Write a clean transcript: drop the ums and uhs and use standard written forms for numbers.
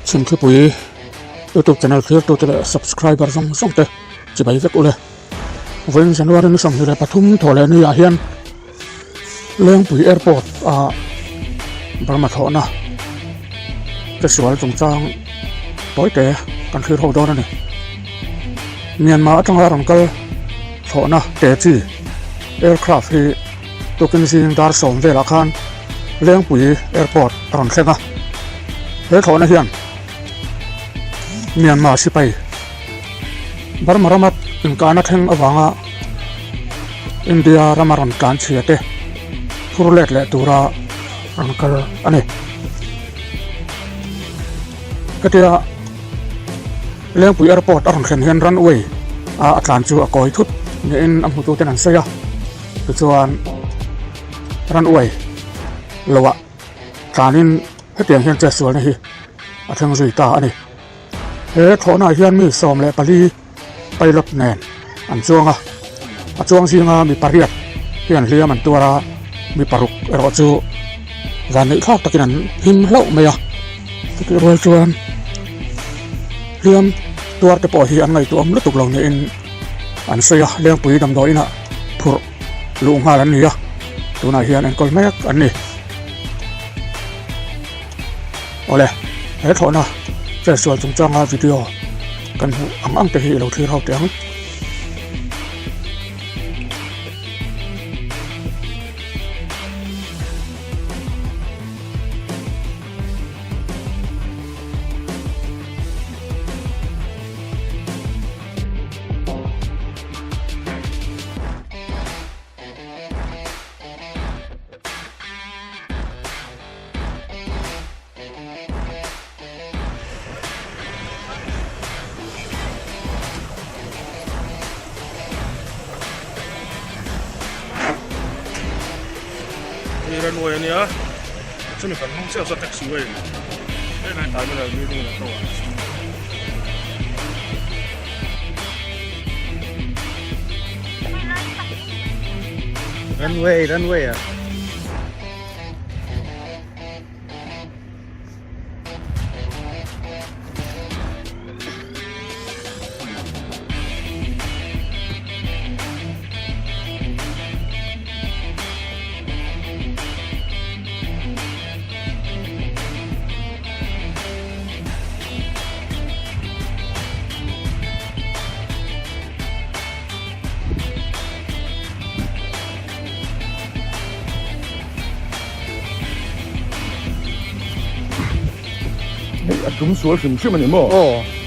Chhimthlipui YouTube channel thlirtute leh subscriber zawng zawng te chibai vek ule. Vawiin January ni 23 thawh leh ni ah hian Lengpui Airport ah Burma thlawhna te sual chungchang tawite kan thlir ho dawn a ni. Myanmar atanga rawn kal thlawhna te chi aircraft hi tukin zing dar sawm velah khan Lengpui Airport a rawn thleng a. He thlawhna hian Myanmar sipai Burma rama inkahna thleng avanga India rama rawn tlan chhia te phur let leh tura rawn kal a ni. Hetia Lengpui Airport a rawn thlen hian runway a a tlan chu a kawi thut niin a hmutu ten an sawi a, tichuan runway loah tlanin hetiang hian chetsualna hi a thleng zui ta a ni. He thlawhnaah hian mi 14 pilot nen an chuang a, a chuang zinga mi pariat hian hliam an tuar a, mi paruk erawh chu vanneih thlak takin an him hlauh mai a, chutih rual chuan hliam tuar te pawh hi an ngaihtuah awm lutuk lo niin an sawi a, Lengpui damdawi inah phurh luh nghal an ni a, tunah hian enkawl mek an ni. Awle, he thlawhna chetsual chungchanga video kan hmuh ang ang te hi i lo thlir ho teh ang. Hei runway a nia chumi kan hnung chiah chuan taxi way hei lai terminal building a to a. Runway runway ah. Hei a tum sual hrim hrim a ni maw? Aw.